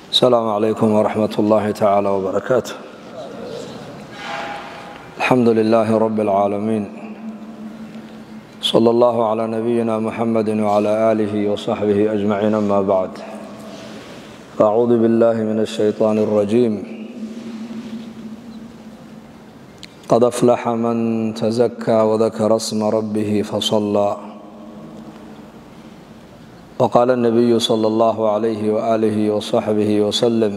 السلام عليكم ورحمة الله تعالى وبركاته. الحمد لله رب العالمين، صلى الله على نبينا محمد وعلى آله وصحبه أجمعين، أما بعد، أعوذ بالله من الشيطان الرجيم. قد أفلح من تزكى وذكر اسم ربه فصلى. وقال النبي صلى الله عليه وآله وصحبه وسلم: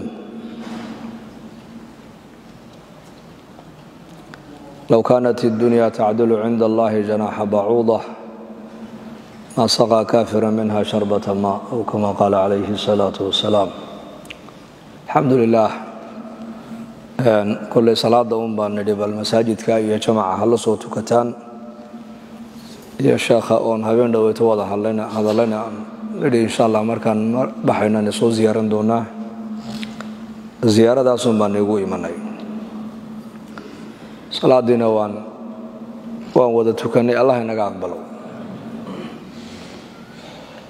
لو كانت الدنيا تعدل عند الله جناح بعوضة ما سقى كافرا منها شربة ماء، أو كما قال عليه الصلاة والسلام. الحمد لله. Kolley salaada un baan nidhi, bal masaajidka iyo jamaca hala soo tukataan, iyo sheekha oon habeen dhoweyto wada hadlayna hadallayna aan nidhi insha Allah markaan baxaynaan soo ziyaaran doonaa. Ziyaaradaasun baan igu imanay. Salaadiina waan wada tukanay. Allah inaga aqbalo.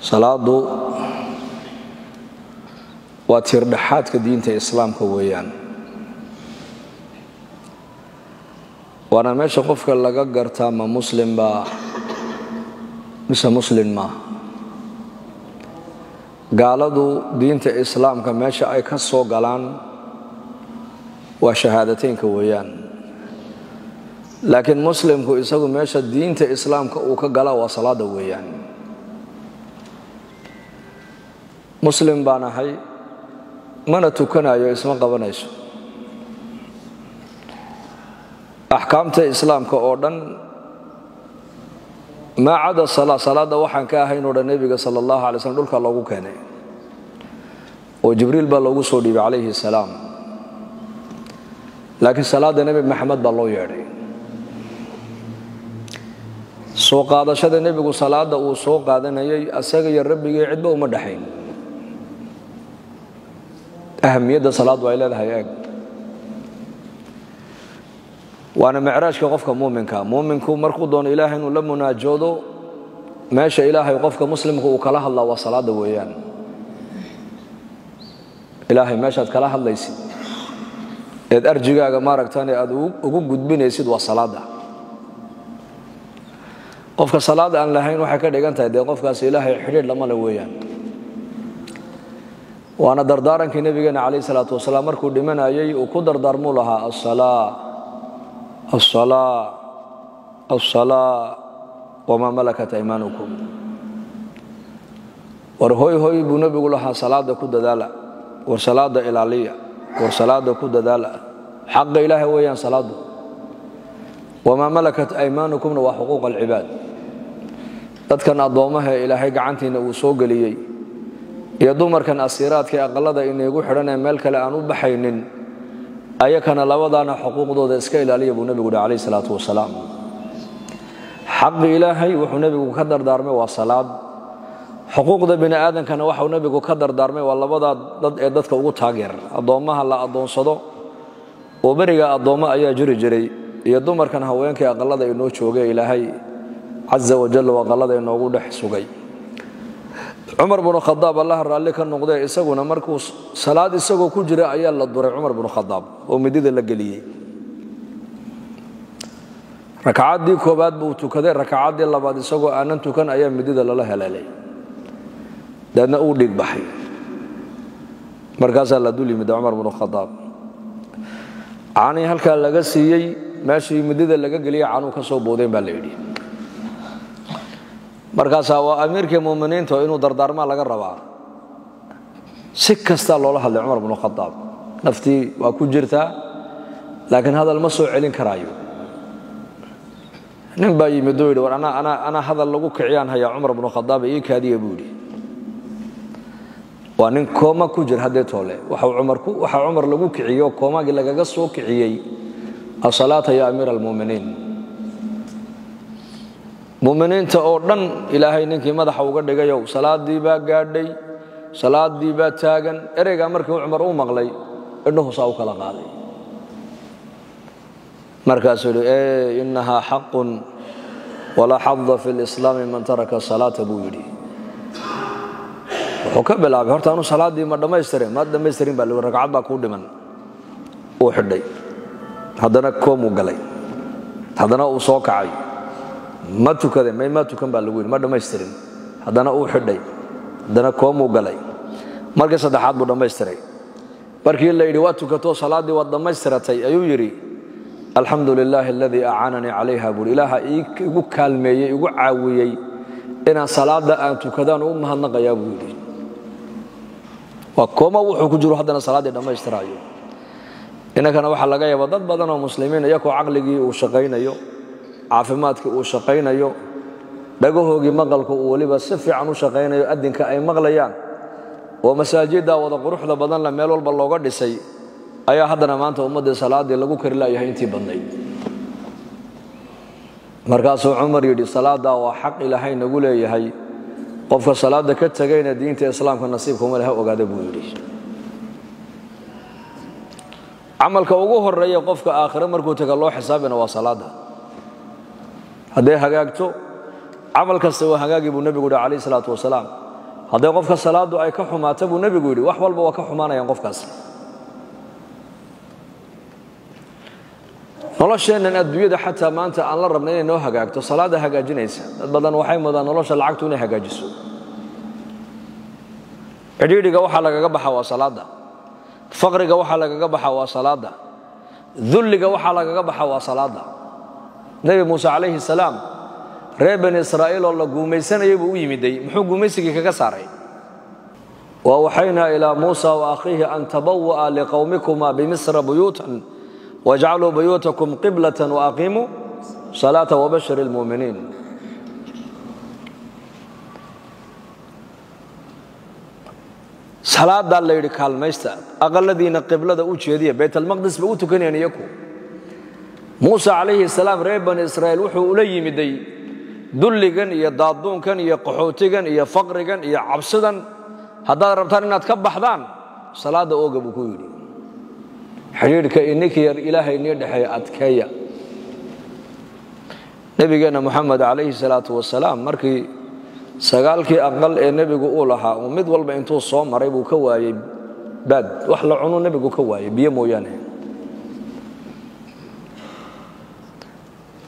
Salaadu waa tiirdhexaadka diinta islaamka weeyaan, waana meesha qofka laga gartaa ma muslim baa mise muslim maaha. Gaaladu diinta islaamka meesha ay ka soo galaan waa shahaadateynka weeyaan, laakiin muslimku isagu meesha diinta islaamka uu ka galaa waa salaada weeyaan. Muslim baan ahay mana tukanayo, isma qabanayso. Axkaamta islaamka oo dhan maa cada salaa, salaadda waxaan ka ahayn oo dhan nebiga sala allahu alay slam dhulka loogu keenay oo Jibriil baa loogu soo dhiibay calayhi salaam, laakiin salaadda Nebi Maxamed baa loo yeedhay. Soo qaadashada nebigu salaadda uu soo qaadanayay asaga iyo rabbigii cidba uma dhexayn. Ahamiyadda salaaddu ay leedahay eeg, waana micraajka qofka muuminka. Muuminku markuu doono ilaahay inuu la munaajoodo, meesha ilaahay qofka muslimka uu kala hadlaa waa salaadda weeyaan. Ilaahay meeshaad kala hadlaysid eed arjigaaga maaragtane aad ugu gudbinaysid waa salaadda. Qofka salaad aan lahayn waxay ka dhigan tahay dee qofkaas ilaahay xidhiidh lama le weeyaan. Waana dardaarankii nebigeena calayh salaatu wasalaam markuu dhimanayay uu ku dardaarmuu lahaa: alsalaa, alsalaa, alsalaa wamaa malakat aymaanukum. War hoy hoy, buu nebigu lahaa, salaada ku dadaala, war salaada ilaaliya, war salaada ku dadaala. Xaqa ilaahay weeyaan salaadu, wamaa malakat aymaanukumna waa xuquuq alcibaad. Dadkan addoommaha ilaahay gacantiina uu soo geliyey iyo dumarkan asiiraadka ee aqalada inaygu xidhanee meel kale aan u baxaynin, ayakana labadaana xuquuqdooda iska ilaaliya, buu nebigu uhi calayh salaatu wasalaam. Xaqi ilaahay wuxuu nebigu ka dardaarmay waa salaad. Xuquuqda bini aadankana waxau nebigu ka dardaarmay waa labadaa dad ee dadka ugu taageer, addoommaha la addoonsado oo beriga addoommo ayaa jiri jiray, iyo dumarkan haweenkii aqalada inoo joogay ilaahay caza wajal oo aqalada inoogu dhex sugay. Cumar bnu Khadaab, allaha raalli ka noqdee, isaguna markuu salaad isagoo ku jira ayaa la duray Cumar bnu Khadaab oo midida la geliyey. Rakacaddii koobaad buu tukaday, rakacaddii labaad isagoo aanan tukan ayaa midida lala heleelay, dabeedna uu dhiig baxay. Markaasaa la dul yimid Cumar bnu Khadaab, caanii halkaa laga siiyey, meeshii midida laga geliyey caanuu ka soo boodeen baa la yidhi. Markaasaa waa amiirkii muminiinta oo inuu dardaarmaa laga rabaa. Si kastaa loola hadlay Cumar bnu Khadaab, naftii waa ku jirtaa laakiin hadal ma soo celin karaayo. Nin baa yimid oo yidhi: war anaa hadal lagu kiciyaan hayaa Cumar bnu Khadaab, ii kaadiya, buu yidhi. Waa nin kooma ku jir haddee toole. Waxaa Cumar lagu kiciyo koomagii lagaga soo kiciyey: asalaata ya amiira almuminiin. Muminiinta oo dhan ilaahay ninkii madaxa uga dhigayow, salaadii baa gaadhay, salaadii baa taagan. Ereygaa markii Cumar u maqlay indhuhu saa u kala qaaday, markaasuu yidhi: innahaa xaqun walaa xada fi lislaami man taraka salaata, buu yidhi. Wuxuu ka bilaabay horta anu salaaddii ma dhammaystirin, ma dhammaystirin baa lagu, ragcad baa kuu dhiman. Uu xidhay, haddana koomuu galay, haddana uu soo kacay, ma tukaday, may ma tukan baa lagu yidhi, ma dhammaystirin. Haddana uu xidhay, haddana koomuu galay. Markii saddexaad buu dhammaystiray. Markii la yidhi waa tukatoo salaaddii waad dhammaystiratay, ayuu yidhi alxamdu lilaahi aladii acaananii calayha buuri, ilaaha igu kaalmeeyey, igu caawiyey inaan salaadda aan tukadaan u mahadnaqayaa buu yidhi. Waa kooma wuxuu ku jiro haddana salaaddii dhammaystiraayo. Inankana waxaa laga yaabaa dad badan oo muslimiin iyakoo caqligii uu shaqaynayo, caafimaadkii uu shaqaynayo, dhagahoogii maqalku uu weliba si fiican u shaqaynayo, addinka ay maqlayaan, oo masaajidda wada quruxda badan la meel walba looga dhisay, ayaa haddana maanta ummaddii salaaddii lagu kari laayahay intii badnayd. Markaasuu Cumar yidhi salaaddaa waa xaq Ilaahay nagu leeyahay, qofka salaadda ka tegayna diinta islaamka nasiibkuma leh, ha ogaada buu yidhi. Camalka ugu horreeya qofka aakhire markuu taga loo xisaabina waa salaadda. Hadday hagaagto camal kasta waa hagaagi buu nebigu yidhi calayhi salaatu wasalaam. Hadday qofka salaaddu ay ka xumaato buu nebigu yidhi wax walba waa ka xumaanayaan qofkaas. Nolosheennan adduunyada xataa maanta aan la rabna inay noo hagaagto, salaadda hagaajinaysa. Dad badan waxay mudaan nolosha lacagtu inay hagaajiso. Cidhiidhiga waxaa lagaga baxa waa salaadda, faqriga waxaa lagaga baxa waa salaadda, dulliga waxaa lagaga baxa waa salaadda. Nebi Muuse calayhi salaam reer Bani Israa'iil oo la guumaysanayay buu u yimiday, muxuu guumaysigii kaga saaray? Wa awxaynaa ilaa Muusa wa akhiihi an tabawa'a liqowmikuma bimisra buyuutan wajcaluu buyuutakum qiblatan waaqiimuu salaata wabashir ilmu'miniin. Salaaddaa la yidhi kaalmaysta, aqaladiina qiblada u jeediya, Baytalmaqdis ba u tukanayaan iyaku. Muuse calayhi salaam reer Bani Israa'iil wuxuu ula yimiday dulligan iyo daaduunkan iyo qaxootigan iyo faqrigan iyo cabsidan, haddaad rabtaan inaad ka baxdaan salaadda ooga buu ku yidhi. Xidhiidhka ininka yar Ilaahay inii dhexeeya adkeeya. Nebigeenna Moxamed calayhi salaatu wasalaam markii 9kii aqal ee nebigu uu lahaa uu mid walba intuu soo maray buu ka waayey baad, wax la cunuu nebigu ka waayey biyo mooyaane.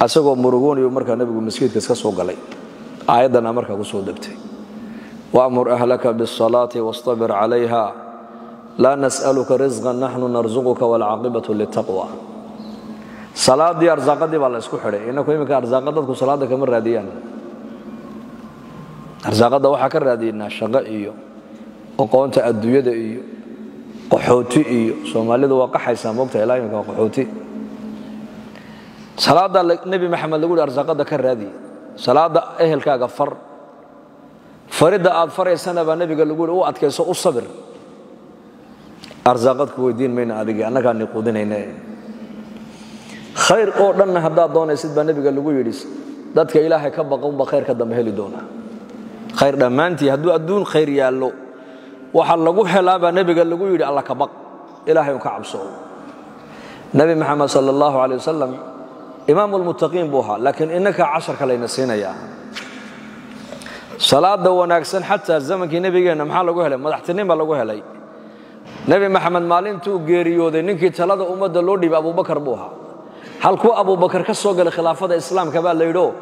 Asagoo murugoonayuu markaa nebigu maskiidka iska soo galay, aayaddana markaa ku soo degtay: waamur ahlaka biاsalaati wastabir calayha laa nas'aluka risqan naxnu narsuquka waalcaaqibatu litaqwa. Salaaddii arsaaqadii baa la isku xidhay. Inaku iminka arsaaqa dadku salaadda kama raadiyaan, arsaaqadda waxaa ka raadiynaa shaqo iyo aqoonta adduunyada iyo qaxooti iyo Soomaalidu waa qaxaysaa moogta ilaa iminka waa qaxooti. Salaadda Nebi Maxamed lagu yidhi arsaaqadda ka raadi, salaadda ehelkaaga far, faridda aad faraysana baa nebiga lagu yidhi u adkayso, u sabir. Arsaaqad ku weydiin mayna adigii, annagaa niquudinayna. Khayr oo dhanna haddaad doonaysid baa nebiga lagu yidhi dadka Ilaahay ka baqa unba khayrka dambe heli doonaa. Khayr dhammaantii hadduu adduun khayr yaallo waxaa lagu helaa baa nebiga lagu yidhi alla ka baq, Ilaahay un ka cabso. Nebi Maxamed sala allahu calay wasalam imaamu lmuttaqiin buu ahaa, laakiin innaka casharka layna siinayaa. Salaadda wanaagsan xataa zamankii nebigeenna maxaa lagu helay? Madaxtinima lagu helay. Nebi Maxamed maalintuu geeriyooday ninkii talada ummadda loo dhiibay Abubakar buu ahaa. Halkuu Abubakar ka soo galay khilaafada islaamka baa la yidhoo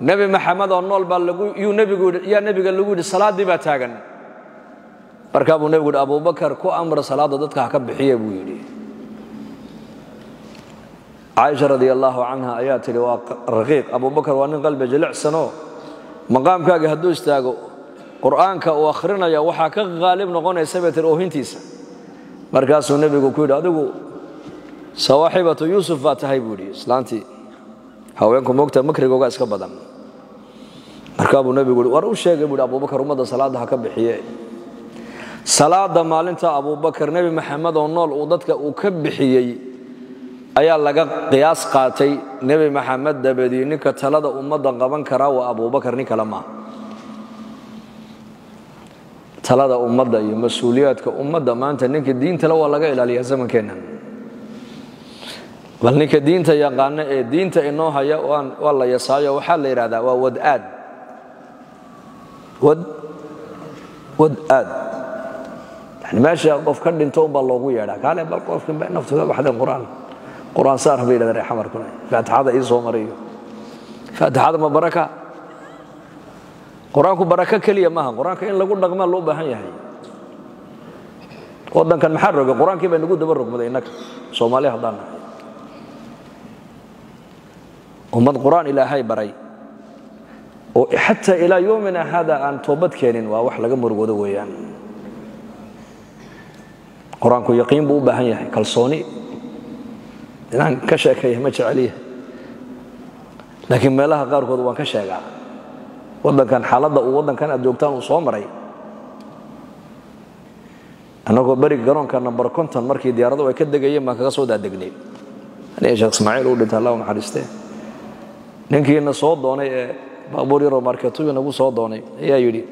Nebi Maxamed oo nool baa lagu yuu nebigu yidhi, yaa nebiga lagu yidhi salaaddii baa taagan. Markaa buu nebigu yidhi Abubakar ku amra salaadda dadka ha ka bixiya buu yidhi. Caaisha radia allaahu canha ayaa tidhi waa raqiiq Abubakar, waa nin qalbi jilicsanoo maqaamkaaga hadduu istaago qur'aanka uu akhrinaya waxaa ka qaalib noqonaysa bay tiri oohintiisa. Markaasuu nebigu ku yidhi adigu sawaaxibatu Yuusuf baa tahay buu yidhi. Islaantii haweenku moogta makrigooga iska badan. Markaa buu nebigu yidhi war u sheegay buu yidhi Abubakar ummadda salaadda ha ka bixiye. Salaadda maalinta Abubakar Nebi Maxamed oo nool uu dadka uu ka bixiyey ayaa laga qiyaas qaatay Nebi Maxamed dabadii ninka talada ummadda qaban karaa waa Abubakar, nin kale maaha. Talada ummadda iyo mas-uuliyaadka ummadda maanta ninka diintale waa laga ilaaliyaa zamankeenna. Bal ninka diinta yaqaana ee diinta inoo haya waa la yasaayo, waxaa la yidhahdaa waa wad-aad wad Wad aad yani meesha qof ka dhinto unbaa loogu yeedhaa, kaale bal qofkin ba naftu ka baxday, qur'aan qur'aan saar bay yidhahdeen reer xamarkuna, faatixada ii soo mariyo. Faatixada ma baraka? Qur-aanku barako keliya maaha, qur-aanka in lagu dhaqmaa loo baahan yahay. Waddankan maxaa rogay? Qur-aankii baa nagu daba rogmaday. Innaga Soomaali haddaan nahay, ummad qur-aan Ilaahay baray oo xataa ilaa yoomina hada aan toobad keenin, waa wax laga murugoodo weeyaan. Qur-aanku yaqiin buu u baahan yahay, kalsooni. Inaan ka sheekeeya ma jeceliya, laakiin meelaha qaarkood waan ka sheegaa. Waddankan xaaladda uu waddankan aad joogtaan uu soo maray, annagoo beriga garoonka number 50 markii diyaaradu ay ka degayeen baan kaga soo daadegnay, aniga Sheekh Ismaaciil uu dhintay, Allah u naxariistee. Ninkiina soo doonay ee baabuur yaroo marketuyu nagu soo doonay ayaa yidhi,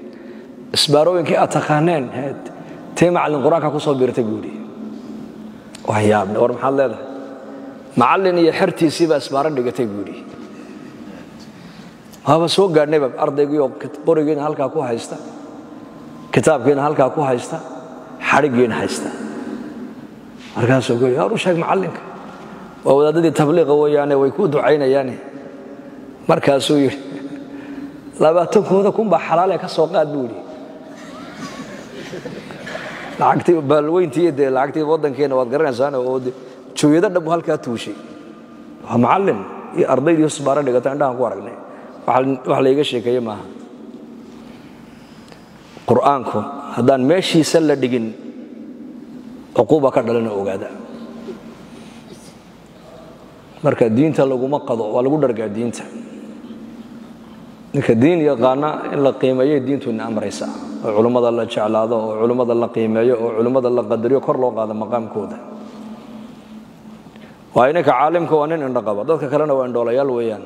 isbaarooyinkii aad taqaaneen tee macallin qur-aanka ku soo biirtay buu yidhi. Waan yaabnay, war maxaad leedahay? Macallin iyo xertiisii baa isbaaro dhigatay buu yidhi. Waaba soo gaadhnayba ardaygii oo qorigiina halkaa ku haysta, kitaabkiina halkaa ku haysta, xadhiggiina haysta. Markaasuu ku yidhi, har u sheeg macallinka, waa wadaadadii tabliiqa weeyaane, way kuu ducaynayaane. Markaasuu yidhi, 20-kooda kun baa xalaalee ka soo qaad buu yidhi. Lacagtii baalweyntii dee lacagtii waddankeenna waad garanaysaan, oo jooyado dhan buu halkaa tuushay. Waa macallin iyo ardaydii isbaaro dhigata, indhahan ku aragnay, wax layga sheekeeye maaha. Qur'aanku haddaan meeshiisa la dhigin, cuquuba ka dhalana, ogaada. Marka diinta laguma qado, waa lagu dhargaa diinta. Ninka diin yaqaana in la qiimeeyay diintu ina amraysa, oo culummada la jeclaado, oo culummada la qiimeeyo, oo culummada la qadariyo, kor loo qaado maqaamkooda. Waayo ninka caalimka waa nin indho qaba, dadka kalena waa indhoolayaal weeyaan.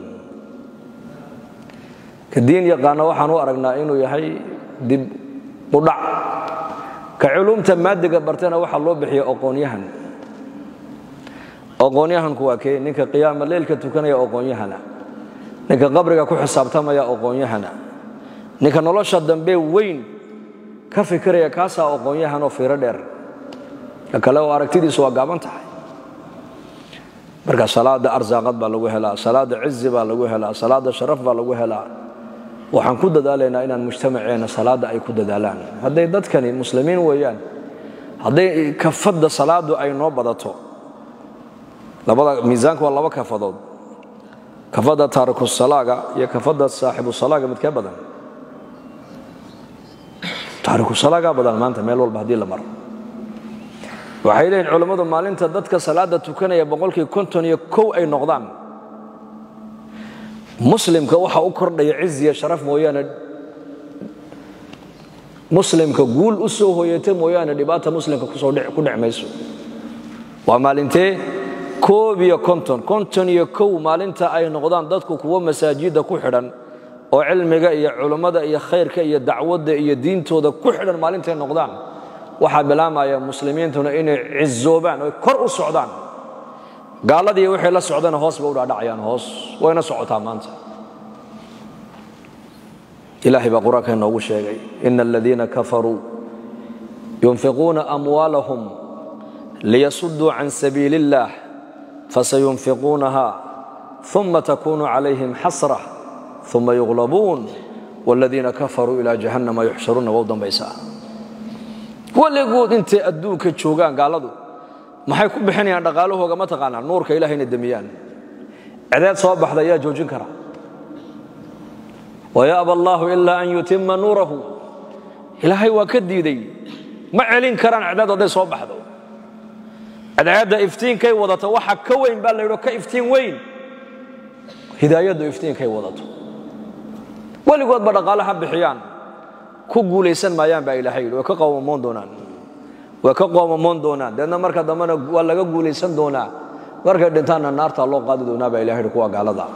Ka diin yaqaana waxaan u aragnaa inuu yahay dib u dhac. Ka culumta maadiga bartana waxaa loo bixiya aqoonyahan. Aqoonyahanku waa kee? Ninka qiyaama leylka tukanaya aqoonyahana, ninka qabriga ku xisaabtamaya aqoonyahana, ninka nolosha dambe weyn ka fikiraya, kaasaa aqoonyahanoo fiiro dheer. Ka kale oo aragtidiisu waa gaaban tahay. Marka salaada arsaaqad baa lagu helaa, salaada cizi baa lagu helaa, salaada sharaf baa lagu helaa. Waxaan ku dadaalaynaa inaan mujtamaceenna salaadda ay ku dadaalaan. Hadday dadkani muslimiin weeyaan, hadday kafadda salaadu ay noo badato, labada miisaanku waa laba kafadood, kafadda taariku salaaga iyo kafadda saaxibu salaaga, midkee badan? Taariku salaagaa badan maanta meel walba haddii la maro. Waxay leeyihin culammadu, maalinta dadka salaadda tukanaya 51% ay noqdaan, muslimka waxa u kordhaya ciziya sharaf mooyaane, muslimka guul u soo hooyata mooyaane, dhibaata muslimka kusoo ku dhic mayso. Waa maalintee? 51, 51 maalinta ay noqdaan dadku kuwo masaajidda ku xidhan oo cilmiga iyo culummada iyo khayrka iyo dacwadda iyo diintooda ku xidhan, maalintay noqdaan waxaa bilaamaya muslimiintuna inay cizoobaan oy kor u socdaan. Gaaladii waxay la socdana hoos ba u dhaadhacayaan, hoos wayna socotaa maanta. Ilaahay baa qur-aanka inoogu sheegay, ina aladiina kafaruu yunfiquuna amwaalahum liyasudduu can sabiili اllah fasayunfiquunaha ثuma takunu calayhim xasra ثuma yuglabuun wاladiina kafaruu ilaa jahannama yuxsharuuna. Waa u dambaysaa. Weligood intay adduunka joogaan gaaladu maxay ku bixinayaan dhaqaalahooga? Ma taqaanaa? Nuurka Ilahayna demiyaan. Cedeed soo baxda ayaa joojin kara? Wayaba allaahu ilaa an yutima nuurahu. Ilaahay waa ka diiday, ma celin karaan cedeed hadday soo baxdo. Cadceedda iftiinkay wadato waxa ka weyn baa la yidho, ka iftiin weyn hidaayaddu iftiinkay wadato. Weligoodba dhaqaale ha bixiyaan, ku guulaysan maayaan baa Ilaahay yidhi. Way ka qoomamoon doonaan, way ka qoomamoon doonaan. Deedna marka dambena waa laga guulaysan doonaa, markay dhintaanna naartaa loo qaadi doonaa baa Ilahay yidhi kuwa gaalada.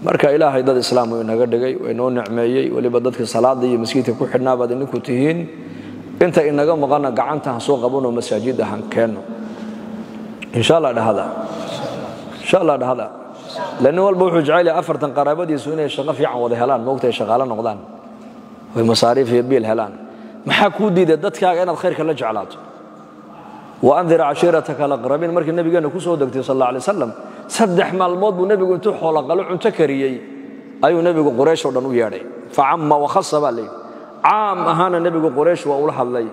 Marka Ilaahay dad islaam uu inaga dhigay, waa inoo nicmeeyey. Weliba dadka salaada iyo maskiidka ku xidhnaa baad idinku tihiin. Inta inaga maqana gacanta han soo qabanoo masaajidda han keenno, insha Allah dhahada, insha Allah dhahada. Nin walba wuxuu jecel yahay 40 qaraabadiisu inay shaqo fiican wada helaan, moogtay, shaqaalo noqdaan, oy masaariif iyo biil helaan. Maxaa kuu diiday dadkaaga inaad khayrka la jeclaato? Waandir cashiirataka alaqrabiin markii nabigeenna ku soo degtay sal alla alay wasalam, 3 maalmood buu nebigu intuu xooloqalo cunto kariyey ayuu nebigu Quraysh oo dhan u yeedhay. Facamma wakhasa baa layidhi. Caam ahaana nebigu Quraysh waa ula hadlay,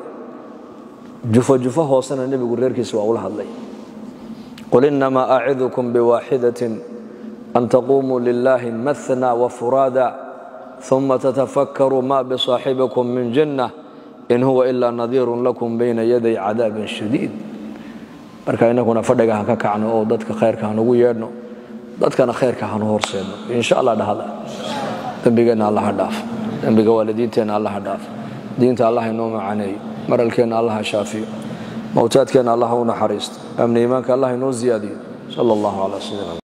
jufo jufo hoosena nebigu reerkiisa waa ula hadlay. Qul innamaa acidukum biwaaxidatin an taquumuu lilahi mathna wafuraada uma tatafakkaruu ma bisaaxibikum min jinnah in huwa ilaa nadiirun lakum bayna yaday cadaabin shadiid. Marka innaguna fadhiga han ka kacno oo dadka khayrka hanugu yeedhno, dadkana khayrka hanu horseedno insha Allah. Dhahada dembigeenna Allah ha dhaaf, dembiga waalidiinteenna Allah ha dhaaf, diinta Allah inoo macaneeyo, maralkeenna Allah ha shaafiyo, mawtaadkeenna Allah u naxariisto, amni iimaanka Allah inoo ziyaadiyo. Sala allahu calaa sayidina.